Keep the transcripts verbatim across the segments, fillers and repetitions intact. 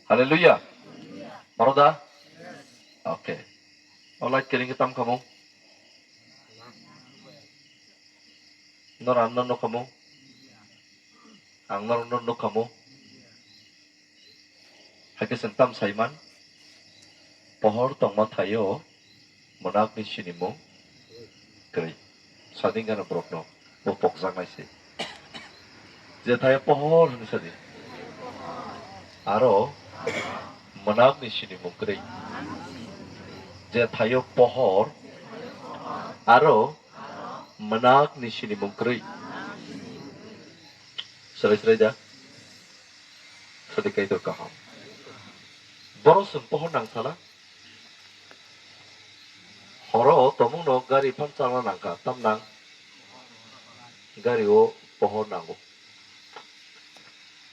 Hallelujah. Maro da? Okay. O light kering tam kamu. Nora no no kamu. Ang nor no no kamu. Hakhe chwng tam saiman. Pohor tongma thaio mwnakni sinimung kwrwi. Sading gana borokno bo pokjaknai se. Jethaio pohor hwnwi sadi. Aro mwnakni sinimung kwrwi. Jethaio pohor aro mwnakni sinimung kwrwi. Srai srai da. Sadi Kaitor kaham. Borok chwng pohor nang sala. Horo tomungno gari phan chalna nangkha, tam nang? Gari o pohor nango.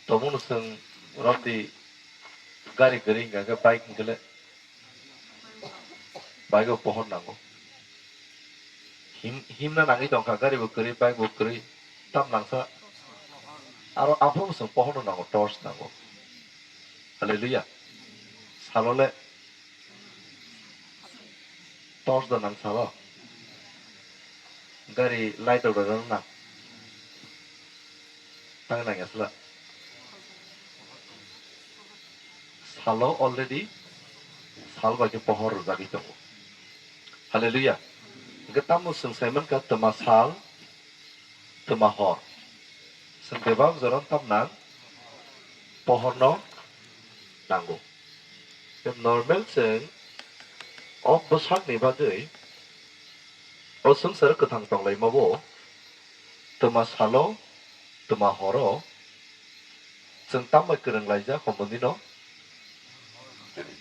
Tomungno chwng romdi gari kwrwi hwnkha khe bike hwnkhe le bike o pohor nango. Him-, himna nangwi tongkha, gari bo kwrwi, bike bo kwrwi, tam nangsa. Aro aphuru chwng pohorno nango, torch nango. Hallelujah. Salo le torch da nang salo. Gari light rok da nang. Tang nang asla. Salo already sal bai khe pohor rwjagwi tongo. Hallelujah. Hwnkhe tamo chwng saimankha twma sal, twma hor. Chwng bebak jora tam nang pohorno nango. Tei normal chwng o bwsakni bagwi o swngchar kwthang tonglaimabo twma salo, twma horo chwng tambai kwrwng laijak, homonino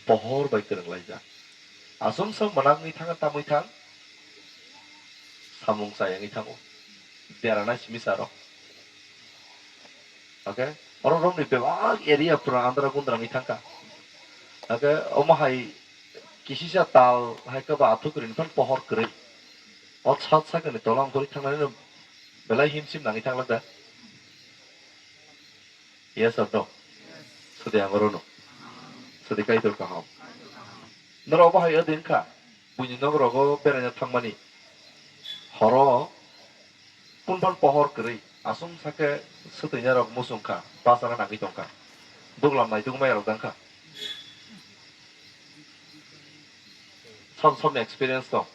pohor bai kwrwng laijak. Aswk swk mwnakni thangkhe tamwi thang, samung chayangwi thango. Beranai simi saro. Okay? Oro romni bebak area pura andra gundra wngwi thangkha. Okay? Omo hai kisisa tal hai khe ba athuk rini phan pohor kwrwi. O sat sakani tola wngkhorwi thangnani no belai himsim nangwi thanglak da. Yes or no? Sadi ang orono. Sadi Kaitor kaham. Norok obo hai odi wngkha. Buini nok rogo beraina thangmani. Horo punphan pohor kwrwi. Aswng sakhe swtwinai rok muchung kha. Bachana nangwi tongkha. Duglam nai dugmaya rok dangkha. Som somni experience tong.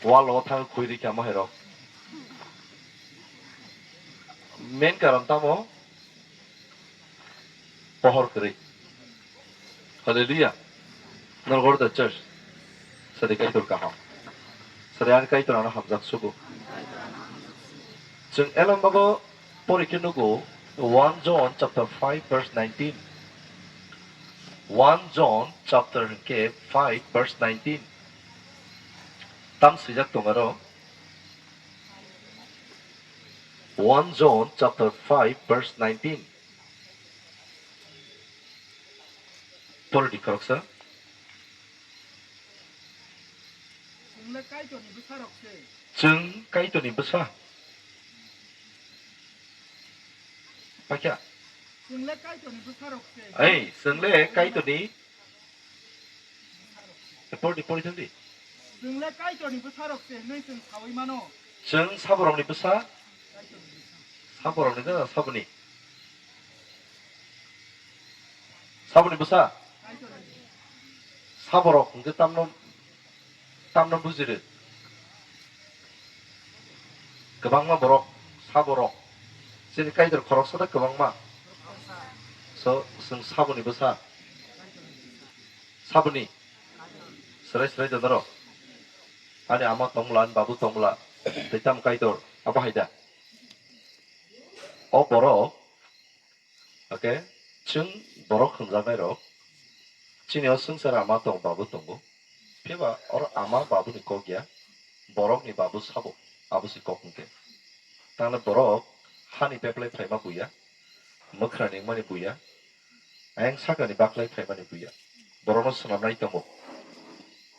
Wall o thang khwi rikha moherok. Main karon tamo? Pohor kwrwi. Hallelujah. Nalgor the church. Sadi Kaitor kaham. Sadi ani Kaitor ano hamjak sugo. Chwng elem bago pori khe nugo one John chapter five verse nineteen. One John chapter hwnkhe five verse nineteen. Tam swijak tong aro. One John chapter five verse nineteen. Pori di khoroksa. Chwng le Kaitorni bwsarok se. Chwng Kaitorni bwsa. Pakya. Chwng le Kaitorni bwsarok se. Ei, chwng le Kaitorni. Pori di, pori thang di. Chwng le Kaitorni bwsarok se hwnwi chwng saui mano. Chwng saborokni bwsa. Saborokni da saboni. Saboni bwsa. Saborok hwnkhe tamno, tamno bujirw. Kwbangma borok, saborok. Chini Kaitor khoroksa da kwbangma. So, chwng saboni bwsa. Saboni. Serai serai jodoro. Ani ama tongmula, ani babu tongmula. Tei tamo Kaitor. Abo hai da. O borok. Okay, chwng borok hwnjaknairok, chini o swngchar ama tong, babu tongo, phiba oro ama babuni kok ya, borokni babu sabo, abo se kok hwnkhe. Tangla borok hani peplai phaima buya, mwkhrani wngmani buya, ayang sakani baklai phaimani buya, borokno swnamnai tongo.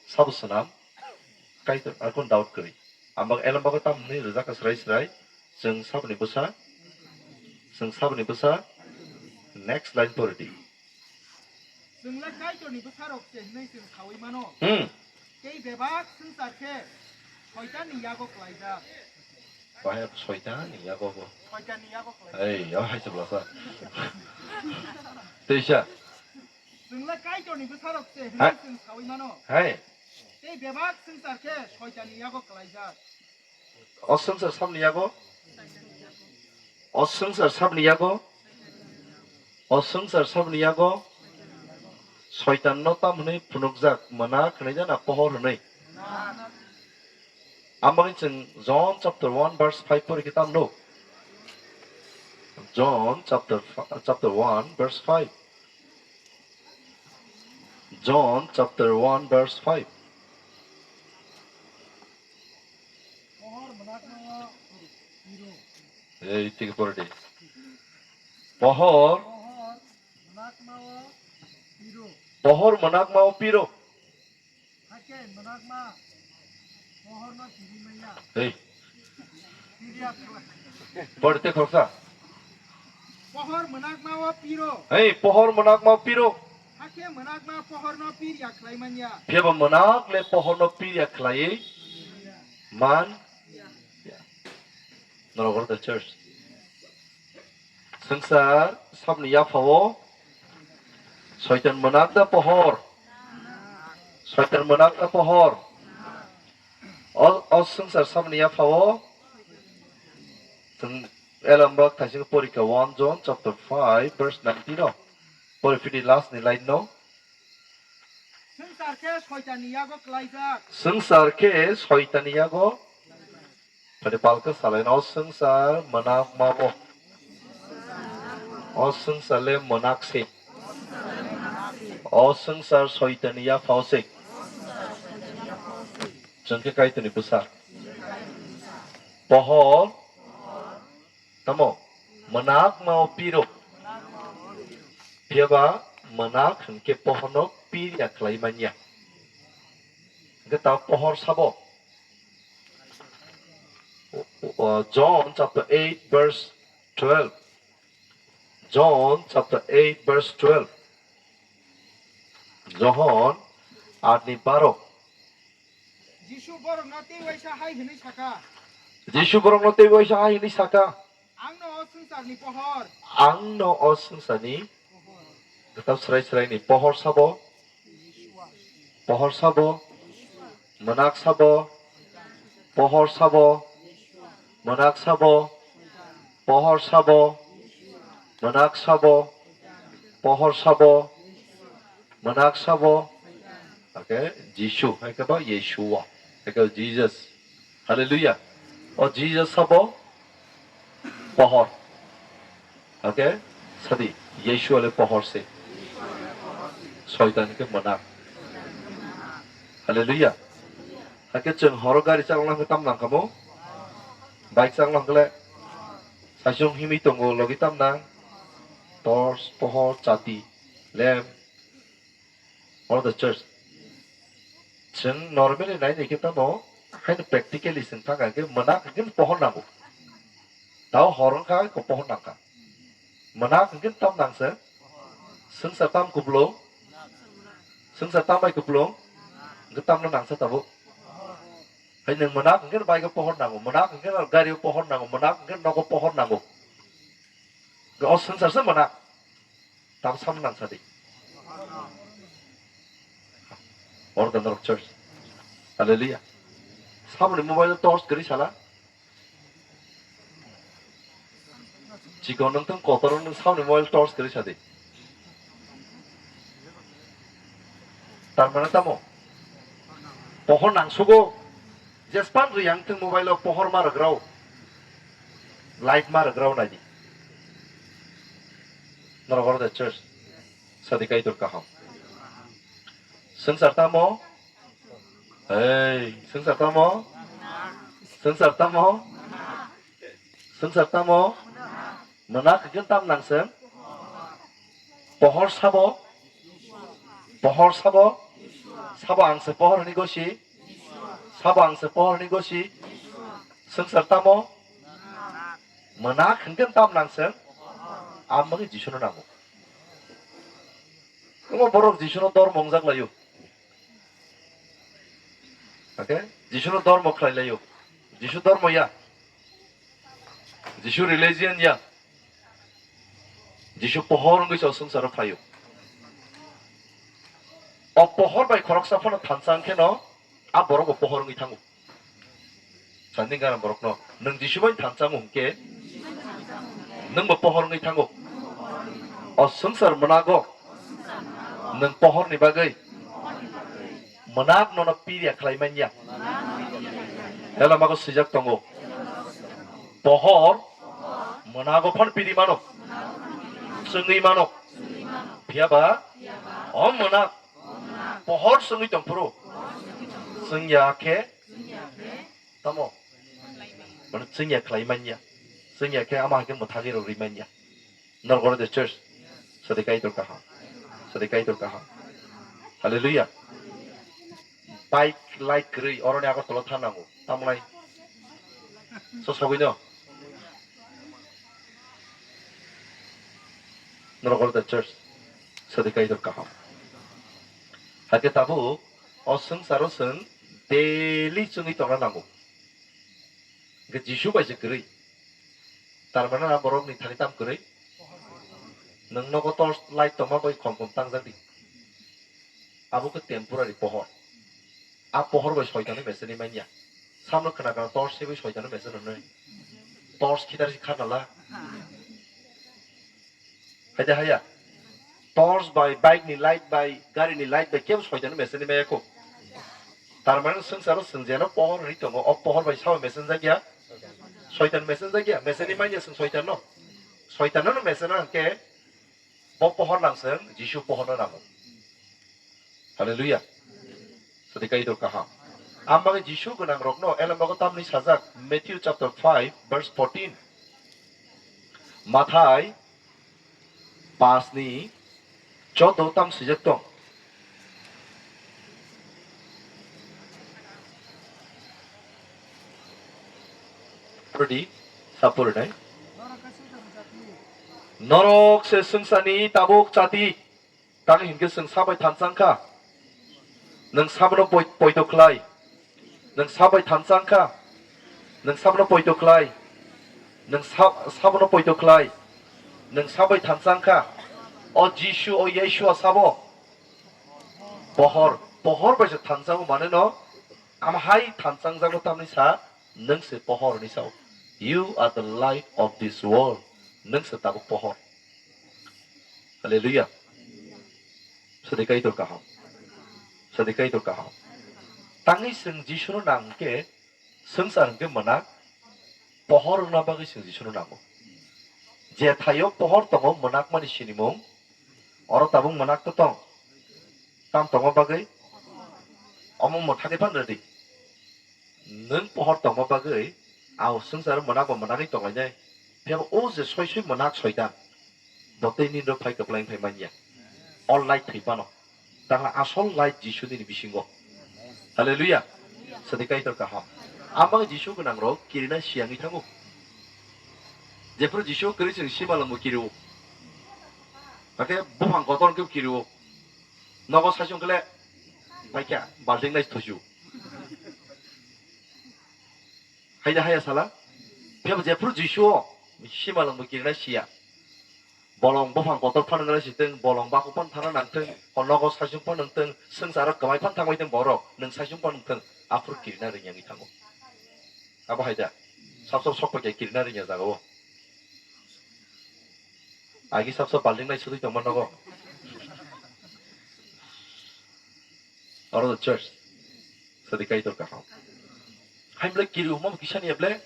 Sabo swnam, Kaitor, ar kun doubt kwrwi. Ang bak elem bago tam hwnwi rwjak kha srai srai. Chwng saboni bwsa, chwng saboni bwsa, next line pori di. Chwng le Kaitorni bwsarok se hwnwi chwng saui mano. Hmm. Tei bebak swngchar khe Soitanni yago klaijak. Bahai Soitanni yago bo. Soitanni yago klaijak. Ei, o hai se blasa. Teisa. Chwng le Kaitorni bwsarok se hwnwi Hai. Chwng saui mano. Hai. Tei bebak swngchar khe Soitanni yago klaijak. O swngchar sabni yago? O swngchar sabni yago? O swngchar sabni yago? Soitanno tam hwnwi phunukjak, mwnakma hwnwi na pohor hwnwi? Amoni chwng John chapter one verse five pori khe tamno? John chapter, chapter one verse five. John chapter one verse five. Ei, tik pore di. Pohor. Pohor mwnakma o piro. Hake mwnakma pohorno tiri manya. Hei. Tiri akhla. Porde khoroksa. Pohor mwnakma o piro. Hei, pohor mwnakma o piro. Hake mwnakma pohorno pir ya khlai manya. Phiya ba mwnak le pohorno pir ya khlai man. Ya. Norok the church. Swngchar sabni yaphao Soitan mwnakda pohor. Soitan mwnakda pohor. O, o swngchar sabni yaphao chwng elambak thaising porikha one John chapter five verse nineteen o. Pori phini last ni line no. Swngchar khe Soitanni yago klaijak. Swngchar khe Soitanni yago. Phani palka salai no swngchar mwnakma bo. O swngchar le mwnakse. O swngchar Soitanni yaphao se. Chwng khe Kaitorni bwsa. Pohor. Tamo? Mwnakma o piro. Phiya ba mwnakma hwnkhe pohorno pir ya khlai manya. Hwnkhe ta pohor sabo? O, o, John chapter eight verse twelve. John chapter eight verse twelve. Johon aat ni baro. Jisu borokno tei waisa hai hwnwi saka. Jisu borokno tei waisa hai hwnwi saka. Angno o swngcharni pohor. Angno o swngcharni pohor. Kwtal srai sraini pohor sabo. Pohor sabo. Mwnak sabo. Pohor sabo. Mwnak sabo. Pohor sabo. Mwnak sabo. Pohor sabo. Mwnak sabo. Okay, Jisu, hai khe ba Yeshua, hai khe Jesus. Hallelujah. O Jesus sabo pohor. Okay, sadi, Yeshua le pohor se. Soitan khe mwnak. Hallelujah. Hai khe chwng horo gari chaklang khe tam nang kha mo? Bike chaklang khe le. Saichung himwi tongo logi tam nang. Torch, pohor, chati, lamp. All the church. Chwng normally nai nai khe tamo, haino practically chwng thang khe mwnak hwnkhe pohor nango. Tao hor wngkha khe pohor nangkha. Mwnak hwnkhe tam nangse. Swngsa tam kupulung. Swngsa tam bai kupulung. Hwnkhe tamno nangsa tabuk. Hai nwng mwnak hwnkhe bai khe pohor nango. Mwnak hwnkhe gari o pohor nango. Mwnak hwnkhe nogo pohor nango. O swngsa se mwnak. Tam sam nang sadi. Order of church. Hallelujah. Samni mobile torch kari sala. Chikon nung tong kotor nung samni mobile torch kari sadi. Tar mane tamo. Pohor nang sugo. Jespan riyang thung mobile o pohor ma rwgrao. Light ma rwgrao naidi. Norok oro de church. Sadi Kaitor kaham. Swngchar tamo? Hey, swngchar tamo? Swngchar tamo? Swngchar tamo? Mwnak hwnkhe tam nang swng? Pohor sabo? Pohor sabo? Sabo ang se pohor hwnwi gosi? Sabo ang se pohor hwnwi gosi? Swngchar tamo? Mwnak hwnkhe tam nang swng? Amoni Jisuno nango. Borok Jisuno dormo wngjak laio. Okay? Jisuno dormo khlai laio. Jisu dormo ya. Jisu religion ya. Jisu pohor wngwi se o swngcharo phaio. O pohor bai khoroksa phano thansa wngkheno a borok bo pohor wngwi thango. Sandi gana borokno, nwng Jisu bai thansa wng hwnkhe, nwng bo pohor wngwi thango. O swngchar mwnago nwng pohorni bagwi mwnakno no piriya khlai manya. Ela mago swijak tongo. Pohor mwnago phan piri mano. Chwngwi mano. Phiya ba o mwnak pohor chwngwi tong phuru chwngya khe tamo. Mane chwngya khlai manya. Chwngya khe ama hai khe mwthagwi rok ri manya. Norok oro de church. Sadi Kaitor kaham. Sadi Kaitor kaham. Hallelujah. Bike light kwrwi oroni Agartala thanango. Tamlai. So sogwino. Norok oro de church. Sadi Kaitor kaham. Hakhe tabuk o swngcharo chwng daily chwngwi tongna nango. Hwnkhe Jisu bai se kwrwi. Tar mane a borokni thani tam kwrwi. Nwng nogo torch light tongma bai khom khom tangjak di. Abo khe temporary pohor. A pohor bai soitanno mechani manya. Samno khna khna torch se bai soitanno mechani hwnwi. Torch khitar si khana la. Haida haya. Torch bai, bike ni light bai, gari ni light bai kebo soitanno mechani maya kho. Tar mane swngcharo chwng jeno pohor hwnwi tongo, o pohor bai sao mechenjak ya? Soitan mechenjak ya? Mechani manya chwng soitanno? Soitanno no mechana hwnkhe bo pohor nang chwng Jisu pohorno nango. Hallelujah. Sadi Kaitor kaham. Ang bagwi Jisu gwnang rokno elem bago tamni sajak Matthew chapter five verse fourteen. Mathai pas ni choudo tam swijak tong. Rodi sapur nai. Norok se swngchani tabuk chati. Tang hinkhe chwng sabai thansa wngkha. Nwng sabono poi-, poito khlai. Nwng sabai thansa wngkha. Nwng sabono poito khlai. Nwng sa-, sabono poito khlai. Nwng sabai thansa wngkha. O Jisu, o Yeshua sabo. Pohor, pohor bai se thansa o mane no. Amhai thansa wngjakno tamni sa, nwng se pohor ni sao. You are the light of this world. Nwng se tabuk pohor. Hallelujah. Sadi Kaitor kaham. Sadi Kaitor kaham. Tangwi chwng Jisuno nang khe, swngchar hwnkhe mwnak, pohor wngna bagwi chwng Jisuno nango. Je thaio pohor tongo mwnakmani sinimung, oro tabuk mwnak to tong. Tam tongma bagwi, omo mwthagwi phan rwdi. Nwng pohor tongma bagwi, a o swngcharo mwnakbo mwnagwi tonglainai. Phiya o je soi soi mwnak soitan, bo tei nini rok phai kwplai wngphai manya. O light thwi phano. Tangla asol light Jisu nini bisingo. Hallelujah. Sadi Kaitor kaham. Amang Jisu gwnang rok kirina siyangwi thango. Jephru Jisu kwrwi chwng simalwngbo kirio. Hakhe buphang kotor khe kirio. Nogo saichung khle paikha balting nai thuju. Haida haya sala. Phiya jephru Jisu o simalwngbo kirina siya. Bolong buphang kotor phano nang siteng, bolong baku pan thana nangteng, o nogo saichung pan nangteng, swngcharo kwmai pan thangbai teng borok, nwng saichung pan nangteng, aphuru kirina ringyangwi thango. Abo hai da? Sab sab sok paikha kirina ringya jaga o. Agi sab sab balting nai sudui tongma nogo. Oro the church. Sadi Kaitor kaham. Hai ble kiri huma kisa ni ble.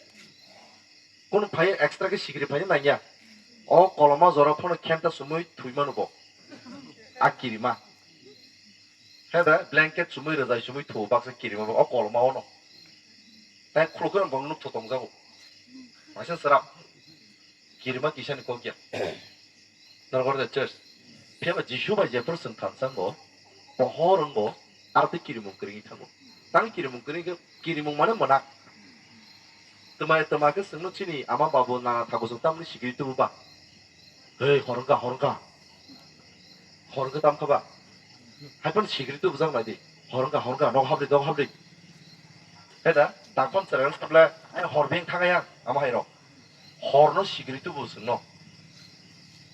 Kono phai extra ke sikri phai nangya. O koloma jora phano khenta sumui thui manu bo. A kirima. He da blanket sumui rajai sumui thu baksa kirima bo o koloma ono. Tai khulukhe bong nuk thothong jago. Maisa srap. Kirima kisa ni kok ya. Norok oro church. Phiya ba Jisu bai jephru chwng thansa wngo, pohor wngo, aro tei kirimung kwrwngwi thango. Tang kirimung kwrwngwi khe kirimung mane mwnak. Twmai twma khe chwngno chini ama babu nana thago chwng tamni sikiri tubu ba. Hei, hor wngkha, hor wngkha. Hor wngkha tam kha ba. Hai phano sikiri tubujak nai di. Hor wngkha, hor wngkha, nogo habri, nogo habri. He da, tangphang chwrai rok sabla, ai hor beng thangai ang, ama hai rok. Hor no sikiri tubu chwng no.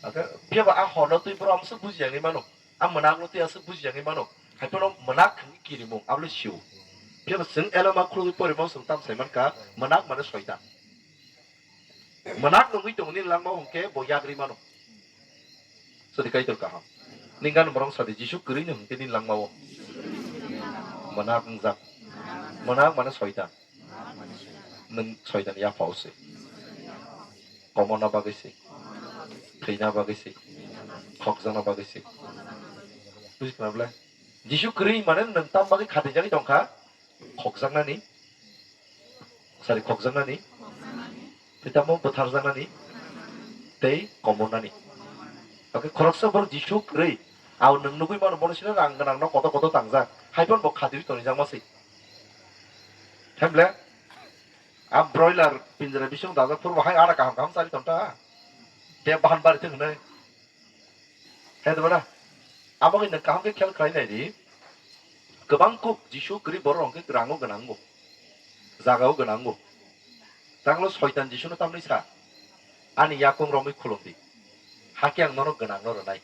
Ake, phiya ba a hor no twi boro amswk buji yang ni mano. A mwnak no twi aswk buji yang ni mano. Hai phano mwnak thang kirimung, ablo siu. Phiya ba chwng eloma khulugwi porimo chwng tam sai mankha, mwnak mane soitan. Mwnak nungwi tongo nini langmao hwnkhe bo yagri mano. Sadi Kaitor kaham. Nini gana borok sadi Jisu kwrwino hwnkhe nini langmao. Mwnak wngjak. Mwnak mane soitan. Nwng soitan yaphao se. Komorna bagwi se. Thwina bagwi se. Khokjakna bagwi se. Buji khna bwle? Jisu kwrwi mane nwng tam bagwi khatijagwi tongkha. Khokjaknani, sari khokjaknani, tei tamo bwtharjaknani, tei komornani. Oke, khoroksa borok Jisu kwrwi, ao nwng nugwi mano bono sino rang gwnang no koto koto tangjak, hai phano bo khatiwi tonijakma se. Hemle, a broiler pinjra bising dajak phuru bo hai ada kaham kaham chari tonta, te bahan bari thwng hwnwi. Hai da bana, abo khe nwng kaham khe khel khlai nai di. Kwbang kuk Jisu kwrwi borok hwnkhe rango gwnango, jagao gwnango. Tanglo soitan Jisuno tamni sa, "Ani yakung romwi khulum di, hakhe ang nono gwnangno rwnai."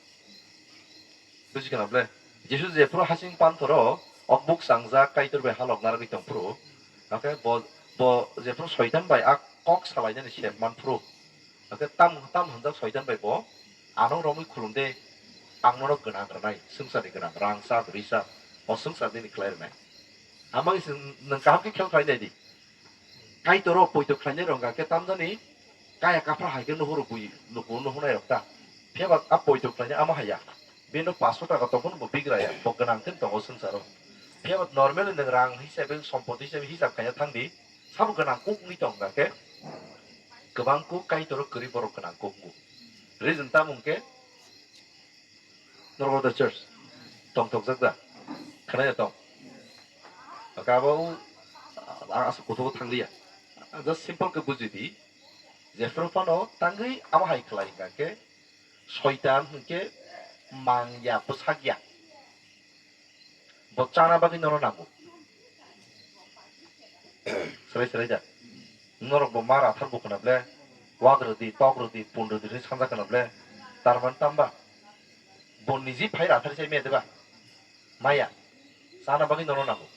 Buji khna bwle? Jisu jephuru hasing panthoro okbuk changjak Kaitor bai halok narwgwi tongphuru, hakhe bo, bo jephuru soitan bai a kok salainani sep manphuru, Hake tam, tam hwnjak soitan bai bo, "Ano romwi khulum de, ang nono gwnang rwnai, swngcharni gwnang, rang chap, ri chap, o swngchar nini khlai rwnai." Amang se nwng kaham khe khel khlai nai di. Kaitor o poito khlainai rok hwnkha khe tamjani kaya kaphra hai khe nuhuru bui nuku nuhunai rok ta. Phiya ba a poito khlainai ama haya. Bino paanch sho taka tongphuru bo bigraya, bo gwnang khe tongo swngcharo. Phiya ba normally nwng rang hisabe, sompoti hisabe hisab khaina thang di. Sabo gwnang kuk wngwi tong hwnkha khe, kwbang kuk Kaitor o kwrwi borok gwnang kuk wngo. Reason tamo hwnkhe, norok the church tongthokjak da? Khwnai tong? Hwnkhe abo, ah, aswk kuthuk thang liya. Just simple khe buji di. Jephru phano tangwi abo hai khlai hwnkha khe, soitan hwnkhe mangya, bwsakya. Bo chana bagwi nono nango. Serai serai da. Norok bo ma rathar bo khna ble. Wak rwdi, tok rwdi, pun rwdi hwnwi sanja khna ble. Tarman tamba. Bo niji phai rathar sai me deba. Maya. Chana bagwi nono nango.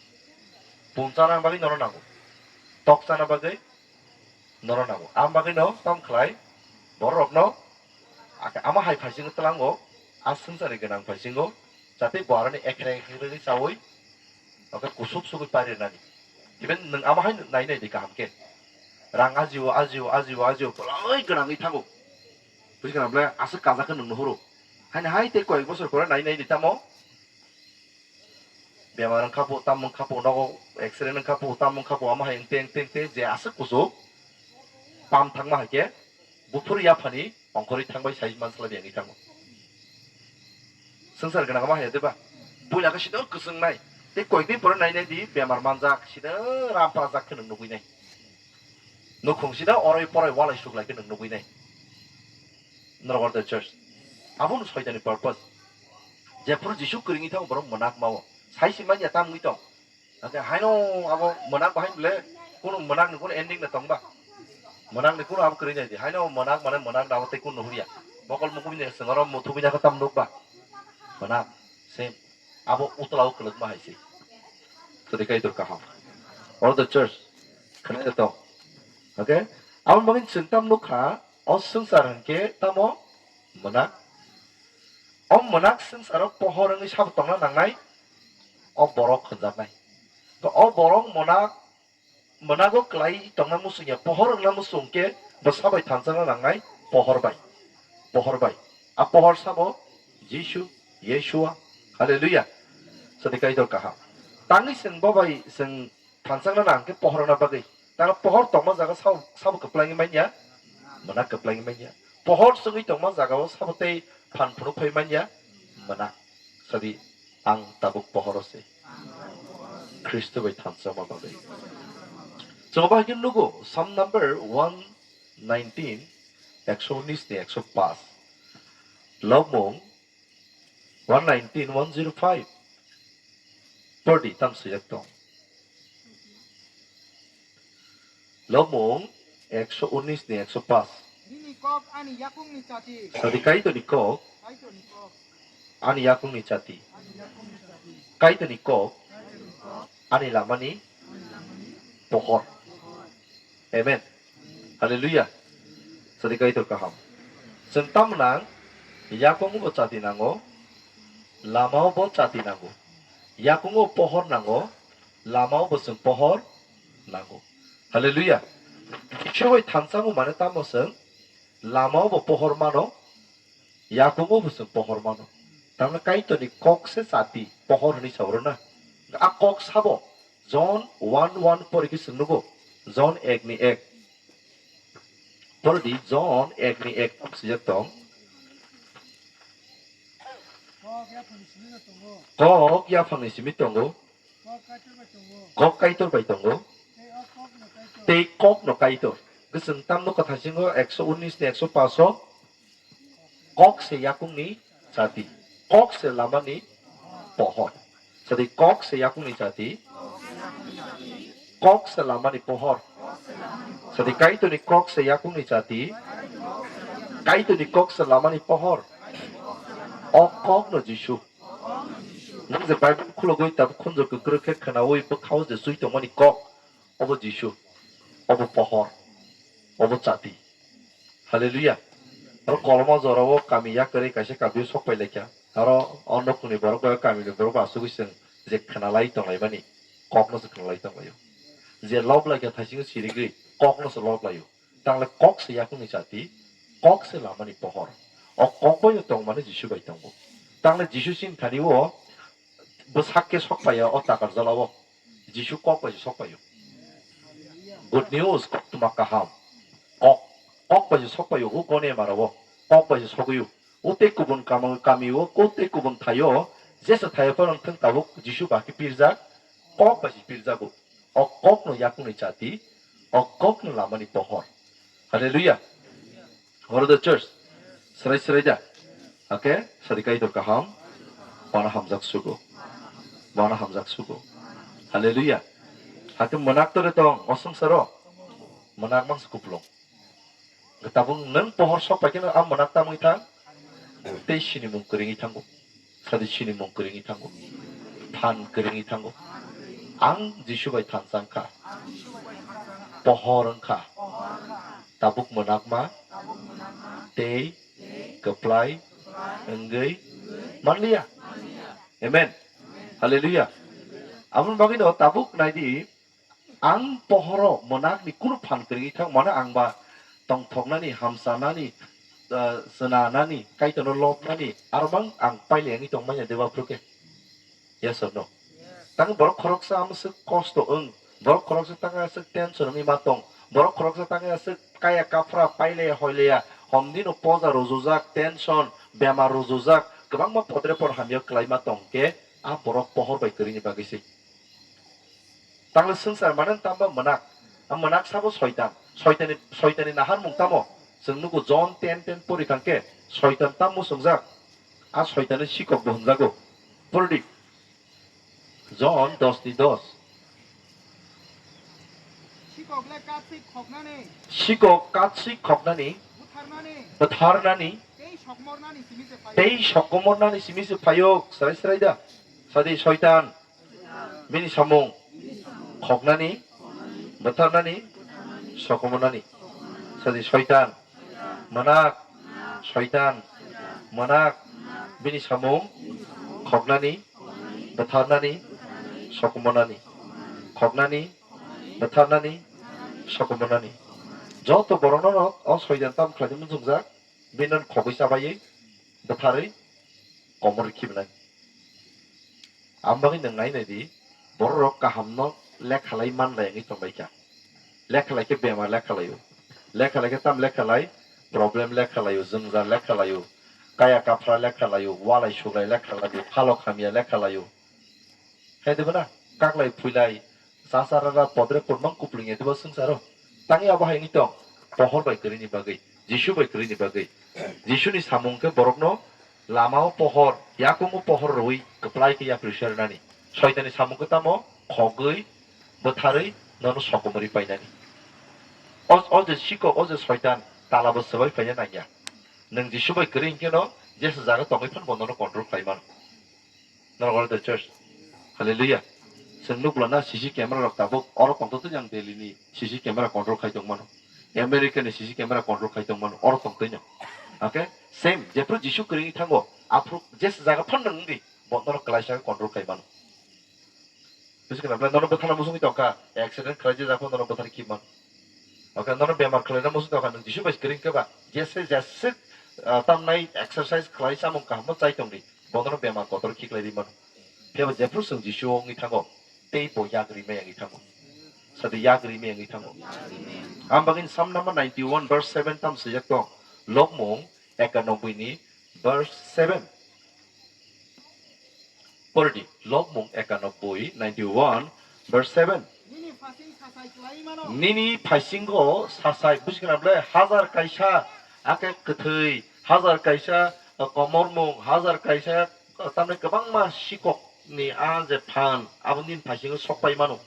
Pun chana bagwi nono nango. Tok chana bagwi nono nango. Am bagwi no tam khlai borok no ake ama hai phaisingo tlango. A swngchari gwnang phaisingo. Jate bo aroni ekhrek ekhrek chawi, oke kusuk sugwi pari nani. Even nwng abo hai nai nai di kaham khe. Rang ajio, ajio, ajio, ajio, kwlai gwnangwi thango. Buji kana bwle aswk kajak khe nwng nuhuru. Haini hai tei koyek bosor pore nai nai di tamo. Bemar wngkha po, tamo wngkha po, nogo accident wngkha po, tamo wngkha po, amo hai teng teng teng je aswk kusuk. Pam thangma hai khe, buphuru yaphani ongkhorwi thangbai sai mansalai biyangwi thango. Swngchar gwnang ma haya deba? Puila khe sida kwchwngnai. Tei koikni pore nai nai di bemar manjak, sida ram pajak khe nwng nugwi nai. Nukhung sida oroi poroi walai suklai khe nwng nugwi nai. Norok the church. Abono soitani purpose. Jephuru Jisu kwrwngwi thango borok mwnak mao. Sai se manya tam wngwi tong. Hake haino abo mwnak bahai bole, kunu mwnak ni kunu ending na tong ba? Mwnak ni kunu abo kwrwi nai di. Haino mwnak mane mwnak na abo tei kunu nuhuriya. Mokol mukumi ni swngaro muthubui na khe tam nuk ba? Mwnak, same. Abo utla o kwlwkma hai se. Kwrwi Kaitor kaham. Or the church. Khwnai da tong. Hake? Abo bagwi chwng tam nuk kha, o swngchar hwnkhe tamo mwnak. O mwnak swngcharo pohor wngwi sabo tongna nangnai, o borok hwnjaknai. To o borok mwnak, mwnago kwlai tongna muchung ya, pohor wngna muchung khe bwsa bai thansa wngna nangnai, pohor bai, pohor bai. A pohor sabo Jisu, Yeshua, Hallelujah. Sadi Kaitor kaham. Tangwi chwng bo bai chwng thansa wngna nang khe pohor wngna bagwi. Tara pohor tongma jaga sabo, sabo kwplai wngwi manya, mwnak kwplai wngwi manya. Pohor chwngwi tongma jaga o sabo tei phan phunuk phai manya, mwnak. Sadi, ang tabuk pohoro se. Khristo bai thansa ma bagwi. Chwng bahai khe nugo, Psalm number one nineteen, ekso unis ni ekso paanch. Lobmung one nineteen, one zero five. Pordi, tam swijak tong. Lobmung ekso unis ni ekso pas. Nini kok ani yakungni chati. Sadi Kaitorni kok Kaitorni kok ani yakungni chati. Ani yakungni chati. Kaitorni kok Kaitorni kok ani lamani ani lamani pohor. Pohor. Amen. Hallelujah. Sadi Kaitor kaham. Chwng tamnang, yakungo bo chati nango, lamao bo chati nango. Yakungo pohor nango, lamao bo chwng pohor nango. Hallelujah. Jisu bai thansa bo mane tamo chwng lamao bo pohor mano, yakungo bo chwng pohor mano. Tamni Kaitorni kok se chati pohor hwnwi sa oro na. A kok sabo John one one pori khe chwng nugo. John ek ni ek. Pordi John ek ni ek tam swijak tong. Kok yaphangni simi tongo. Kok yaphangni simi tongo. Kok Kaitor bai tongo. Kok Kaitor bai tongo. Tei o kokno Kaitor. Tei kokno Kaitor. Gosong tam nukha thaisingo ekso unis ni ekso pas o. Kok se yakungni chati. Kok se lamani pohor. Sadi kok se yakungni chati. Kok se lamani pohor. Sadi Kaitorni kok se yakungni chati. Kaitorni kok se lamani pohor. O kokno Jisu. Nwng je Bible khulogwi tabuk khunju kwkrwi khe khwnaui bwkhao je swi tongmani kok, obo Jisu, obo pohor, obo chati. Hallelujah. Oro koloma jorao kami yakarwi kaisa kabio sok pai laikha. Aro o nokni borok bai kamini borok bai asugwi chwng je khwnalai tonglaimani kokno se khwnalai tonglaio. Je lob laikha thaisingo sirigwi kokno se lob laio. Tangle kok se yakungni chati, kok se lamani pohor. O kok bai tongmani Jisu bai tongo. Tangle Jisu chini thani o bwsak khe sok paio o takar jala o. Jisu kok bai se sok paio. Good news, koktwma kaham. Kok, kok bai se sok paio o gone mara o. Kok bai se sogwi o. O tei kubun kamo-, kami o, o tei kubun thai o, jesa thai o phano thwng tabuk Jisu ba khe pirjak, kok bai se pirjago. O kokno yakungni chati, o kokno lamani pohor. Hallelujah. Horo the church. Srai srai da. Okay? Sadi Kaitor kaham. Bana hamjak sugo. Bana hamjak sugo. Hallelujah. Hake mwnaktor tong o swngcharo. Mwnakmang se kupulung. Tabuk nwng pohor sok pai kheno a mwnakta wngwi thang. Tei sinimung kwrwngwi thango. Sadi sinimung kwrwngwi thango. Phan kwrwngwi thango. Ang Jisu bai thansa wngkha. Pohor wngkha. Tabuk mwnakma tei kwplai wngwi manliya. Amen. Hallelujah. Aboni bagwino tabuk naidi, ang pohoro mwnakni kunu phan kwrwngwi thang mano, ang ba tongthoknani, hamchanani, ah, chwnanani, Kaitorno lobnani, aromang ang pailai wngwi tongmanya deba phuru khe? Yes or no? Tang borok khoroksa amswk kosto wng, borok khoroksa tang aswk tension wngwi ma tong, borok khoroksa tang aswk kaya kaphra pailaya hoilaya, homdino poja rujujak, tension, bemar rujujak, kwbangma podre por hamya kwlai ma tong khe, a borok pohor bai kwrwini bagwi se. Tangla swngchar mane tamba mwnak. A mwnak sabo soitan. Soitani, soitani naharmung tamo? Chwng nugo John ten ten pori kha khe soitan tamo swngjak? A soitani sikok bo hwnjago. Pordi. John dos ni dos. Sikok le katswi khoknani. Sikok katswi khoknani. Butharnani. Butharnani. Tei sokmornani simi se phaio. Tei sokmornani simi se phaio. Srai srai da. Sadi soitan. Bini samung khoknani, bwtharnani, sokomornani. Sadi soitan, mwnak, soitan, mwnak, bini samung khoknani, bwtharnani, sokomornani, khoknani, bwtharnani, sokomornani. Joto borokno o soitan tam khlaidi muchungjak, bini khogwi chabaiwi, bwtharwi, komorwi khibinani. Ang bagwi nwng nai nai di, borok rok kaham no lekha lai man lai wngwi tong lai kha. Lekha lai khe bemar lekha lai o. Lekha lai khe tam lekha lai, problem lekha lai o, jwngjal lekha lai o, kaya kaphra lekha lai o, walai suklai lekha lai o, phalok hamya lekha lai o. Hai de bana, kaklai phuilai, Chasarara podre purmang kuplung ya dibo swngcharo. Tangwi abo hai wngwi tong, pohor bai kwrwini bagwi, Jisu bai kwrwini bagwi. Jisuni samung khe borokno lamao pohor, yakungo pohor rwui kwplai khe yapri sernani. Soitanni samung khe tamo? Khogwi, bwtharwi, nono sokomorwi painani. O, o je sikok, o je Soitan, tala bo swbai paina nangya. Nwng Jisu bai kwrwi hwnkhe no, jesa jaga tongwi phano bo nono control khlai mano. Norok oro de church. Hallelujah. Chwng nukla na C C camera rok tabuk, oro tongthoktwi ang Delhi ni C C camera control khai tongmano. America ni C C camera control khai tongmano, oro tongtwi no. Okay? Same, jephru Jisu kwrwi thango, aphru jesa jaga phano nwng di, bo nono klaisa control khai mano. Buji khna bwlai nono bwthana muchungwi tongkha, accident khlai jesa phano nono bwthar khibmano. Okay, nono bemar khlaina muchung tongkha, nwng Jisu bai kwrwi khe ba, jesa jesa, ah, tamnai exercise khlai chamung kaham chai tongdi, bo nono bemar kotor khiklai ri mano. Phiya ba jephru chwng Jisu wngwi thango, tei bo yak ri maya wngwi thango. Sadi yak ri maya wngwi thango. Ang bagwi Psalm number ninety-one verse seven tam swijak tong. Lobmung ekanoboi ni verse seven. Pordi, Lobmung ekanoboi, ninety-one, verse seven. Nini phasing sasai kwlai mano. Nini phasingo sasai, buji khna bwlai, hajar kaisa, ake kwthwi, hajar kaisa, uh, komormung, hajar kaisa, uh, tamni kwbangma sikok ni a je phan, abo nini phasingo sok pai mano.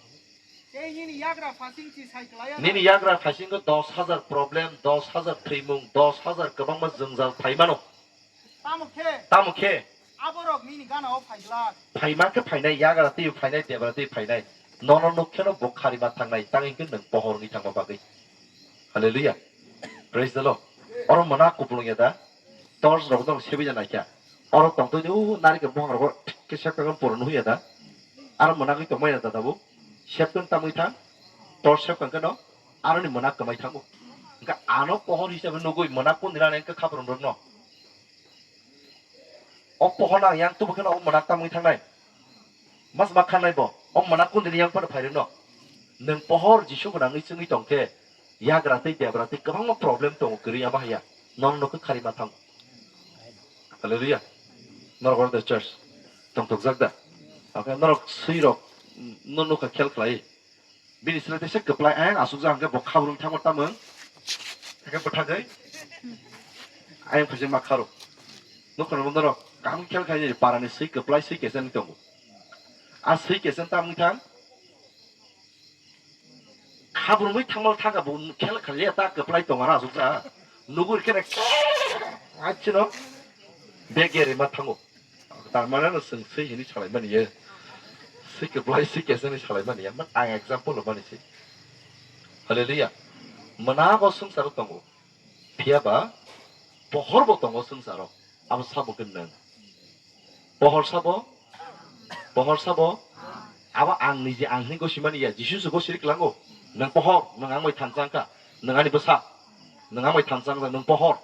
Tei nini yagra phasing chi sai kwlai ano. Nini yagra phasingo dos hajar problem, dos hajar thwimung, dos hajar kwbangma jwngjal phai mano. Tamo khe? Tamo khe? Aborok nini gana o phai glak. Phaima khe phainai, yagra twi phainai, debra twi phainai. Nono nuk kheno bo kharima thangnai, tang hwnkhe nwng pohor wngwi thangma bagwi. Hallelujah. Praise the Lord. Oro mwnakgo kupulung ya da? Torch rok no sebi ja naikha. Oro tongtwi o narikhe buphang rogo thik khe sep khe poro nuya da? Aro mwnagwi tongmaya da tabuk? Sep khe tamwi thang. Torch sep khe no aroni mwnak kwmai thango. Hwnkhe ano pohor hisabe nugwi mwnak kundina nai hwnkhe khaprum rok no. O pohor nang yang tubu kheno o mwnak tamwi thangnai. Mas ma khanai bo, o mwnak kundini yang phano phairwkno. Nwng pohor Jisu gwnangwi chwngwi tongkhe, yagra tei debra tei kwbangma problem tongo kwrwi ama haya. Nono nokhe kharima thango. Hallelujah. Norok oro de church tongthokjak da? Okay, norok swirok no nukha khel khlai. Bini sle teisa kwplai ayang asukjak hwnkhe bo khabrung thangma tamung. Hwnkhe bwthagwi ayang phaijak ma kharo. Nukha norok kaham khel khlai parani swi kwplai swi kesa wngwi tongo. A swi kesa tamung thang. Khabrumwi thangma thangkha bo khel khlaiya ta kwplai tongo asukjak. Nugwi kheno achino beg yari ma thango. Tar mane no chwng swi hini salai mani ye. Swi kwplai swi kesa ni salai mani ya. Man ang example lo mani se. Hallelujah. Mwnago swngcharo tongo. Phiya ba pohor bo tongo swngcharo. Abo sabo khe nwng. Pohor sabo? Pohor sabo? Abo ang niji ang hini gosi mani ya. Jisu se gosi ri klango. Nwng pohor, nwng ang bai thansa wngkha. Nwng ani bwsa. Nwng ang bai thansa wngkha, nwng pohor.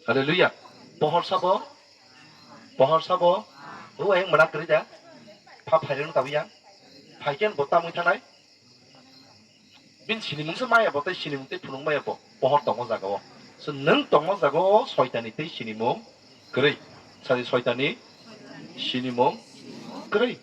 Hallelujah. Pohor sabo? Pohor sabo? O ayang mwnak kwrwi da? Pha phairwng tabwi yang? Phaiken bo tamwi thanai? Bini sinimung se maya bo tei sinimung tei phunuk maya bo. Pohor tongo jaga o. So nwng tongo jaga o soitani tei sinimung kwrwi. Sadi soitani sinimung kwrwi.